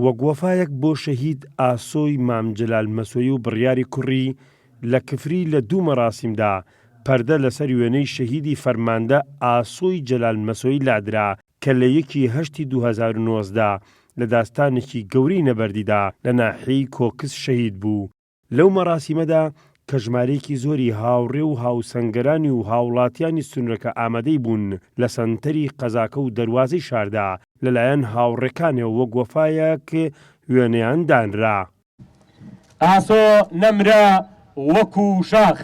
وەک وەفایەک بۆ شەهید ئاسۆی مام جەلال مەسۆی و بڕیاری کوڕی لە کفری لە دوو مەراسیمدا پەردە لەسەر وێنەی شەهیدی فەرماندە ئاسۆی جەلال مەسۆی لادرا کە لە یەکی هەشتی 2019 لە داستانێکی گەورەی نەبەردیدا لە ناحیەی کۆکس شەهید بوو. لەو مەراسیمەدا کە ژمارەیەکی زۆری هاوڕێ و هاوسەنگەرانی و هاوڵاتیانی سنورەکە ئامادەی بوون لە سەنتەری قەزاکە و دەروازەی شاردا لەلایەن هاوڕێکانیەوە وەک وەفایەک وێنەیان دانرا. ئاسۆ نەمرە وەکو شاخ،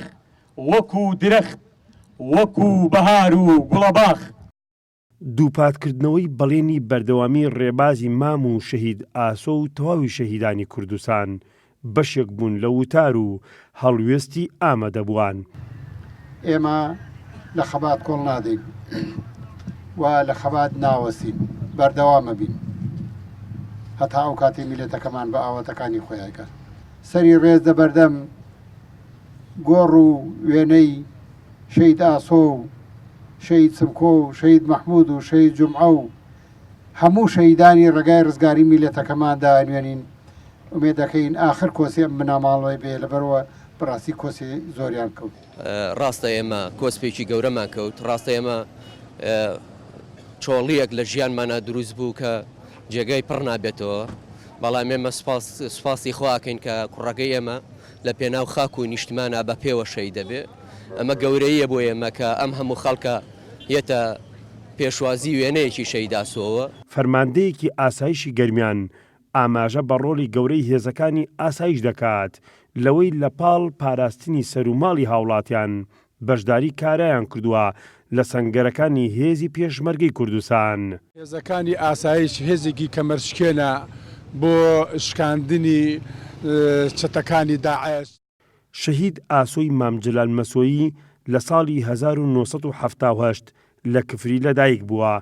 وەکو درەخت، وەکو بەهار و گوڵەباخ. دووپاتکردنەوەی بەڵێنی بەردەوامی ڕێبازی مام و شەهید ئاسۆ و تەواوی شەهیدانی کوردستان، بەشێک بوون لە وتار و هەڵوێستی ئامادەبووان. ئێمە لە خەبات کۆڵ نادەین و لە خەبات ناوەستین، بەردەوام ئەبین هەتا ئەو کاتەی میللەتەکەمان بە ئاواتەکانی خۆی ئەگات. سەری ڕێز دە بەردەم گۆڕ و وێنەی شەهید ئاسۆ و شەهید سمکۆ و شەهید مەحمود و شەهید جومعە و هەموو شەهیدانی ڕێگای ڕزگاری میللەتەکەماندا ئەنوێنین، ئومێد دەکەین ئاخر کۆسی ئەم بنەماڵەی بێ، لەبەرئەوە بەڕاستی کۆسی زۆریان کەوت. ڕاستە ئێمە کۆسپێکی گەورەمان کەوت، ڕاستە ئێمە چۆڵییەک لە ژیانمانا دروست بوو کە جێگای پڕ نابێتەوە، بەڵام ئێمە سوپاسی خوا ئەکەین کە کوڕەکەی ئێمە لە پێناو خاک و نیشتمانا بە پێوە شەهید دەبێ، ئەمە گەورەییە بۆ ئێمە کە ئەم هەموو خەڵکە یەتە پێشوازی وێنەیەکی شەهید ئاسۆوە. فەرماندەیەکی ئاسایشی گەرمیان ئاماژە بە ڕۆڵی گەورەی هێزەکانی ئاسایش دەکات لەوەی لە پاڵ پاراستنی سەروماڵی هاوڵاتیان بەشداری کارایان کردووە لە سەنگەرەکانی هێزی پێشمەرگەی کوردستان. هێزەکانی ئاسایش هێزێکی کەمەرشکێنە بۆ شکاندنی چەتەکانی داعش. شەهید ئاسۆی مام جەلال مەسۆیی لە ساڵی 1978 لە کفری لەدایک بووە،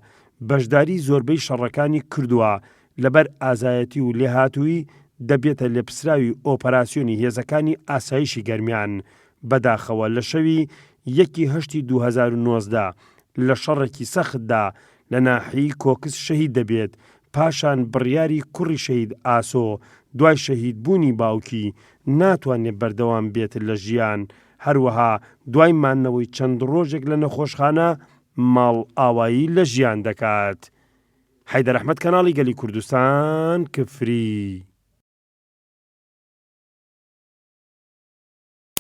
بەشداری زۆربەی شەڕەکانی کردووە، لەبەر ئازایەتی و لێهاتوویی دەبێتە لێپسراوی ئۆپەراسیۆنی هێزەکانی ئاسایشی گەرمیان، بەداخەوە لە شەوی یەکی هەشتی 2019 لە شەڕێکی سەختدا لە ناحیەی کۆکس شەهید دەبێت، پاشان بڕیاری کوڕی شەهید ئاسۆ دوای شەهیدبوونی باوکی ناتوانێت بەردەوام بێت لە ژیان، هەروەها دوای مانەوەی چەند ڕۆژێک لە نەخۆشخانە ماڵئاوایی لە ژیان دەکات. حەیدەر ئەحمەد کەناڵی گەلی کوردستان کفری.